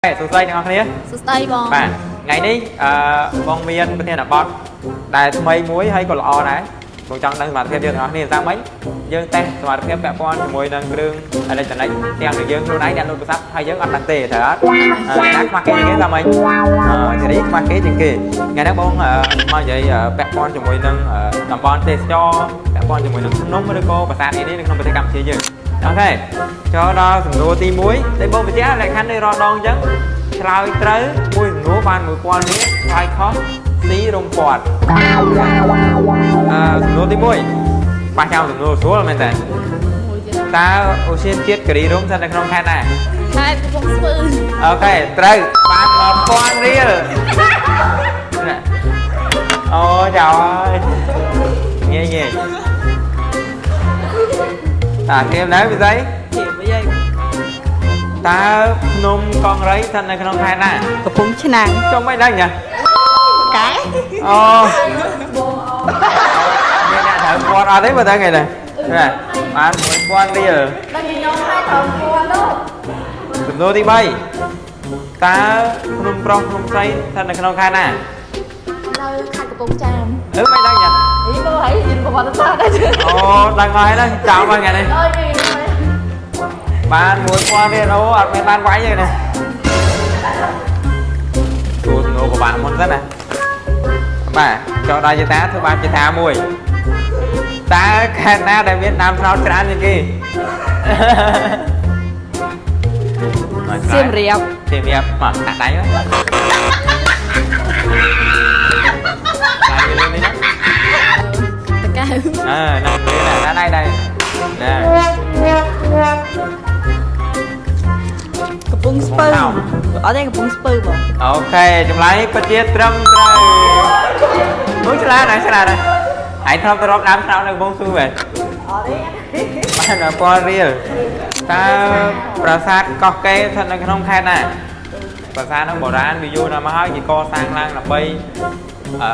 សួស្តីទាំងអស់គ្នា សួស្តីបង បាទថ្ងៃនេះអឺបងមានប្រធានបទដែលថ្មីមួយហើយក៏ល្អដែរបងចង់ដឹងសមត្ថភាពយើងទាំងអស់គ្នាតាមម៉េចយើងតេស្តសមត្ថភាពពាក់ព័ន្ធជាមួយនឹងគ្រឿងអេឡិចត្រូនិកទាំងដែលយើងខ្លួនឯងអ្នកលក់ទូរស័ព្ទហើយយើងអត់ដឹងទេត្រូវអត់ណាខ្មាស់គេជាងគេតាមម៉េចអឺសេរីខ្មាស់គេជាងគេថ្ងៃនេះបងមកនិយាយពាក់ព័ន្ធជាមួយនឹងតំបន់ទេសចរពាក់ព័ន្ធជាមួយនឹងភ្នំឬក៏ប្រាសាទនេះនៅក្នុងប្រទេសកម្ពុជាយើង OK ចូលដល់សំណួរទី1ដែលបងបញ្ជាក់លក្ខខណ្ឌនៃរាល់ដងអញ្ចឹង ឆ្លើយត្រូវមួយសំណួរបាន1000រៀលឆ្លើយខុសស៊ីរំពាត់អឺសំណួរទី1ប៉ះចាំសំណួរស្រួលមែនតើ មួយទៀត តើអូសៀនជាតិគិរីរម្យស្ថិតនៅក្នុងខេត្តណា ខេត្តកំពង់ស្ពឺ OK ត្រូវបាន1000រៀលណាអូចៅអើយងាយងាយតាធៀមដែរវិស័យ ធៀបវិញហើយ តើភ្នំកង្រីស្ថិតនៅក្នុងខេត្តណា កំពង់ឆ្នាំង ចុះមិនដឹងញ៉ា កែ អូមានអ្នកត្រូវពាត់អត់ទេមើលទៅថ្ងៃនេះបាទបាន1000រៀល ដឹងខ្ញុំហើយត្រូវពាន់នោះ សំណួរទី3តើភ្នំប្រុសភ្នំស្រីស្ថិតនៅក្នុងខេត្តណា នៅខេត្តកំពង់ចាម អឺមិនដឹងញ៉ា អីបងហើយយិនប្រវត្តិសាស្ត្រដែរ អូដឹងហើយហ្នឹងចាំហើយថ្ងៃនេះ អើយនេះ បាន1000រៀលអូអត់មានបានវាយទេណាគួរសំណួរពិបាកមុនសិនណាបាទចូលដល់យេតាធ្វើបាបយេតាមួយតើខេត្តណាដែលមានដើមត្នោតច្រើនជាងគេ សៀមរាប សៀមរាបមកដាក់ដៃមកដៃវាលឿននេះណា តកៅ អើណាលឿនណាដៃដៃណា កំពង់ស្ពឺអត់ទេកំពង់ស្ពឺបង OK ចម្លើយពិតជាត្រឹមត្រូវអូឆ្លាតណាស់ឆ្លាតណាស់ហើយធ្លាប់ទៅរកដើមត្នោតនៅកំពង់ស្ពឺមែន អត់ទេ បាន1000រៀលតើប្រាសាទកោះកេរស្ថិតនៅក្នុងខេត្តណាប្រាសាទហ្នឹងបុរាណវាយូរណាស់មកហើយគេកសាងឡើងដើម្បីអឺ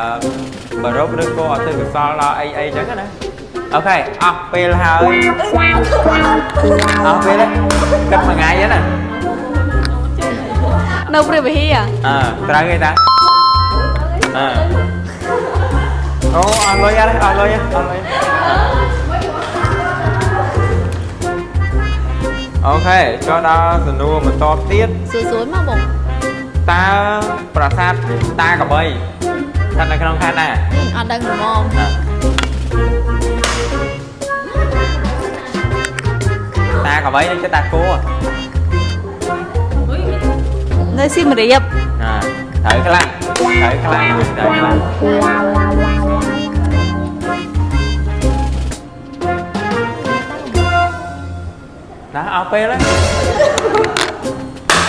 ប្រារព្ធឬក៏ឧទ្ទិសកុសលដល់អីអីចឹងណា OK អស់ពេលហើយអស់ពេលហើយគិតមួយថ្ងៃហ្នឹងណា នៅព្រះវិហារ អើត្រូវគេតាអើអូអស់លុយអត់អស់លុយអស់លុយ OK ចូលដល់សំណួរបន្តទៀត សួរសួរមកបង តើប្រាសាទតាក្របីស្ថិតនៅក្នុងខេត្តណា អត់ដឹងហ្មង ណាតាក្របីនេះចិត្តតាគោ នៅសៀមរាប ណាត្រូវខ្លះត្រូវខ្លះត្រូវខ្លះណាអស់ពេលហើយ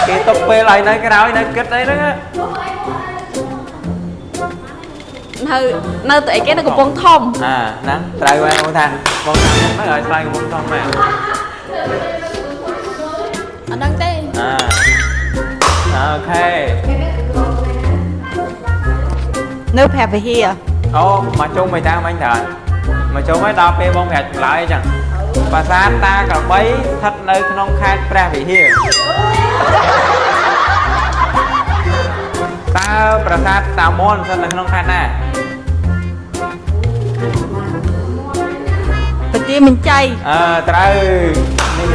គេຕົកពេលឲ្យនៅក្រោយនៅគិតអីហ្នឹង នៅនៅទៅអីគេនៅកំពង់ធំ អាហ្នឹងត្រូវហើយបងថាបងថាហ្នឹងឲ្យឆ្លើយកំពុងធំមែន អត់ដឹងទេ អា OK នៅព្រះវិហារ អូមកជុំមិនតាមអញត្រូវមកជុំហើយដល់ពេលបងប្រាប់ចម្លើយអញ្ចឹងប្រាសាទតាក្របីស្ថិតនៅក្នុងខេត្តព្រះវិហារតើប្រាសាទតាមាន់ស្ថិតនៅក្នុងខេត្តណា ពទាមានជ័យ អឺត្រូវនេះ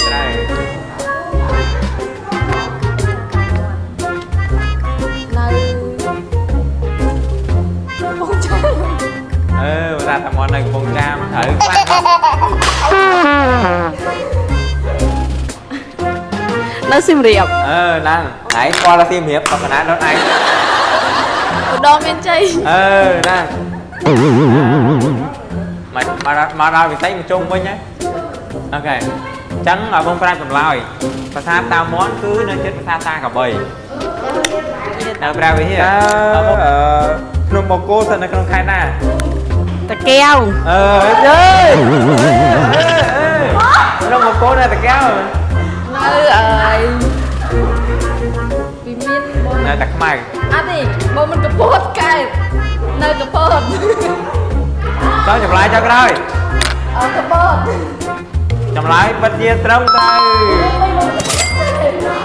ត្រូវ នៅកំពង់ចាម អឺប្រាសាទតាមាន់នៅកំពង់ចាមត្រូវខ្លះ នៅសៀមរាប អឺហ្នឹងហើយស្គាល់ដល់សៀមរាបក៏កណាត់ដល់ឯង ឧត្តរមានជ័យ អឺហ្នឹងមកមកដល់វិស័យមកជុំវិញណា OK អញ្ចឹងឲ្យបងប្រាប់ចម្លើយប្រាសាទតាមាន់គឺនៅជិតប្រាសាទតាក្របីនៅព្រះវិហារអឺភ្នំបូកគោស្ថិតនៅក្នុងខេត្តណា តាកែវ អឺអើយភ្នំបូកគោនៅតាកែវ នៅអើយវិមានបង នៅតាខ្មៅ អត់ទេបងមិនកពតកែបនៅកពត ចង់ចម្លើយចុងក្រោយ អឺកពត ចម្លើយពិតជាត្រឹមត្រូវ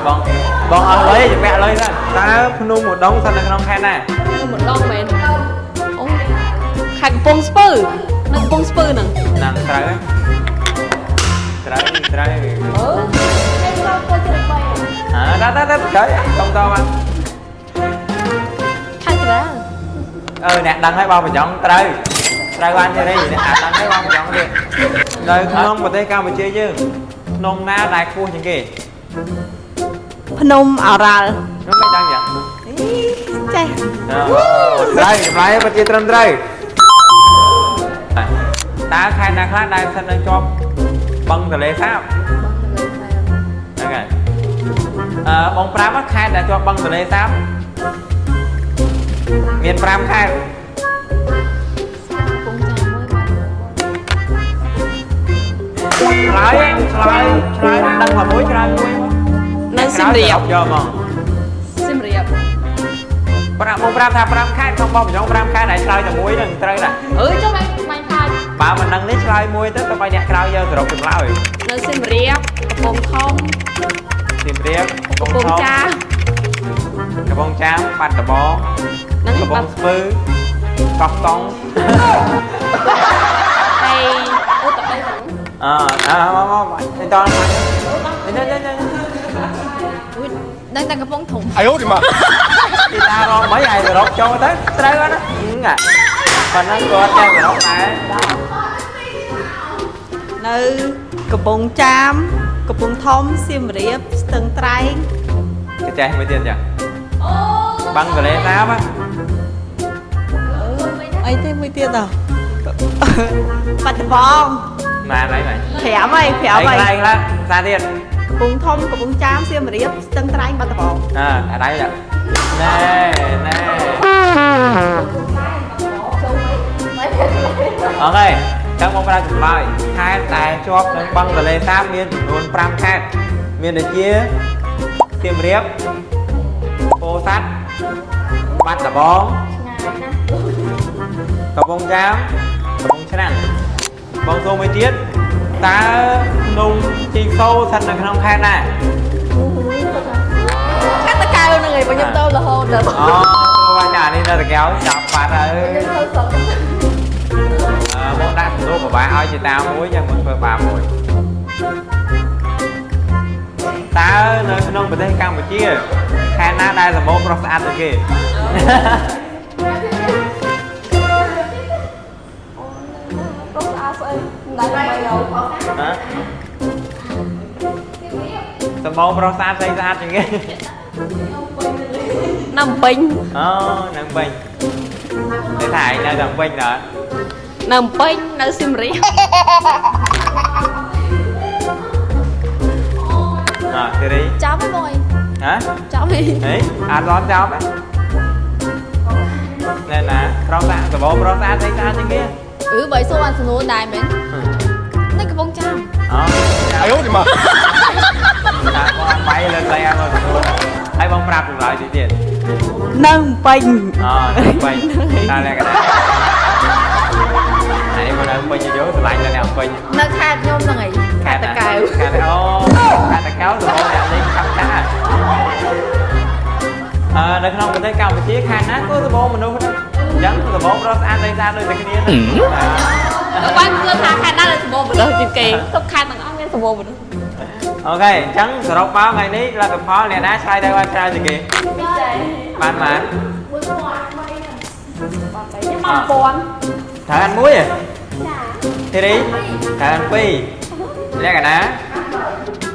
បងបងអស់លុយជំពាក់លុយសិនតើភ្នំឧដុង្គស្ថិតនៅក្នុងខេត្តណា ម្ដងមែនអូខេត្តកំពង់ស្ពឺនៅកំពង់ស្ពឺហ្នឹង ហ្នឹងត្រូវត្រូវត្រូវ អឺគេចូលទៅជិត3 អើតើតើតើត្រូវកុំតបាន ខេត្តកណ្ដាល អឺអ្នកដឹងហើយបងប្រចង់ត្រូវត្រូវបានទេនេះអ្នកអាចដឹងហើយបងប្រចង់ទៀតនៅក្នុងប្រទេសកម្ពុជាយើងភ្នំណាដែលខ្ពស់ជាងគេ ភ្នំអរ៉ាល់ ខ្ញុំមិនដឹងយ៉ាង អីចេះ ត្រូវចម្លើយពិតជាត្រឹមត្រូវតើខេត្តណាខ្លះដែលស្ថិតនៅជាប់បឹងទន្លេសាបហ្នឹងហើយអឺបងប្រាប់ខេត្តដែលជាប់បឹងទន្លេសាបមាន5ខេត្ត កំពង់ចាមមួយបាទ ឆ្លើយឆ្លើយឆ្លើយដឹងតែមួយឆ្លើយមួយមក នៅសៀមរាប យកមក សៀមរាប ប្រាប់មកប្រាប់ថា5ខេត្តក្នុងបោះប្រយ៉ង5ខេត្តហើយឆ្លើយតែមួយហ្នឹងត្រូវណា អឺចុះមិនបាញ់ខាច់ បើមិនដឹងនេះឆ្លើយមួយទៅទៅឲ្យអ្នកក្រៅយកសរុបចម្លើយ នៅសៀមរាបកំពង់ធំ សៀមរាប កំពង់ចាម កំពង់ចាមបាត់ដំបង ហ្នឹង កំព បាត់ ង់ស្ពឺកោះកុង ហើយអូតបីហ្នឹង អើអើមកមកនេះតនេះនេះនេះ អូយដឹងតែកំពង់ធំ 哎呦我的妈！ ទីតារងមិនឲ្យសរុបចូលទៅត្រូវអត់ណាប៉ុណ្ណឹងគាត់តែសរុបដែរ នៅកំពង់ចាមកំពង់ធំសៀមរាបស្ទឹងត្រែង គេចេះមួយទៀតចឹងបាំងកលេសាប អីទេមួយទៀតអបាត់ដំបង ម៉ានអីម៉ាន 5ហើយ5 អី ហើយ ខ្លះខ្លះសាទៀត កំពង់ធំកំពង់ចាមសៀមរាបស្ទឹងត្រែងបាត់ដំបង អើអាដៃណែណែអូខេចឹងមកប្រើចម្លើយខេត្តដែលជាប់នឹងបឹងទន្លេសាបមានចំនួន5ខេត្តមានដូចជាសៀមរាបពោធិ៍សាត់បាត់ដំបងកំពង់ចាមកំពង់ឆ្នាំងបងសូមមួយទៀតតើភ្នំជីសូស្ថិតនៅក្នុងខេត្តណា ខេត្តតាកែវហ្នឹងឯងបើខ្ញុំទៅរហូតដល់ អូបាញ់អានេះនៅតកែវចាប់បាត់ហើយ ខ្ញុំទៅស្រុក អឺមកដាក់សំណួរពិបាកឲ្យជាតាមមួយយ៉ាងមិនធ្វើបាបមួយតើនៅក្នុងប្រទេសកម្ពុជាខេត្តណាដែលសម្បូរប្រុសស្អាតជាងគេ ប្រុសស្អាតស្អីមិនដែរមិនយក ហ៎សម្បូរប្រុសស្អាតស្អីស្អាតជាងគេ នៅពេញ អូនៅពេញតែថាឯងនៅតែពេញដល់ នៅពេញនៅសៀមរាប អើធីរី ចាប់ហើយបង ហ៎ ចាប់ហើយ ហេអត់រត់ចោលទេណែណាប្រុសស្អាតសម្បូរប្រុសស្អាតស្អីស្អាតជាងគេ អឺបើសួរបានសំណួរដែរមែននៅកំពង់ចាម អូ 哎呦我的妈！ តាបងបាយលើកលែងឲ្យមកទទួលហើយបងប្រាប់ចម្លើយតិចទៀត នៅពេញ អូនៅពេញតាលក្ខណៈហើយមកនៅពេញយោស្រឡាញ់ដល់អ្នកពេញ នៅខេត្តខ្ញុំហ្នឹងឯងខេត្តតាកែវ ខេត្តអូខេត្តតាកែវសម្បូរអ្នកលេងខាប់តាអឺនៅក្នុងប្រទេសកម្ពុជាខេត្តណាក៏សម្បូរមនុស្សដែរអញ្ចឹងសម្បូរប្រុសស្អាតស្អីស្អាតដូចតែគ្នាហ្នឹង ទៅបានគិតថាខេត្តណាដែលសម្បូរមនុស្សជាងគេទុកខេត្តទាំងអស់មានសម្បូរមនុស្ស អូខេអញ្ចឹងសរុបមកថ្ងៃនេះលទ្ធផលអ្នកណាឆ្លើយទៅបានច្រើនជាងគេបានប៉ុន្មាន ខ្ញុំមកពាន់ ត្រូវអានមួយហ៎ធីរីត្រូវអានពីរលក្ខណៈ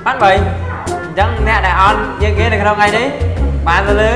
បាន3អញ្ចឹងអ្នកដែលអន់ជាងគេនៅក្នុងថ្ងៃនេះបានទៅលើ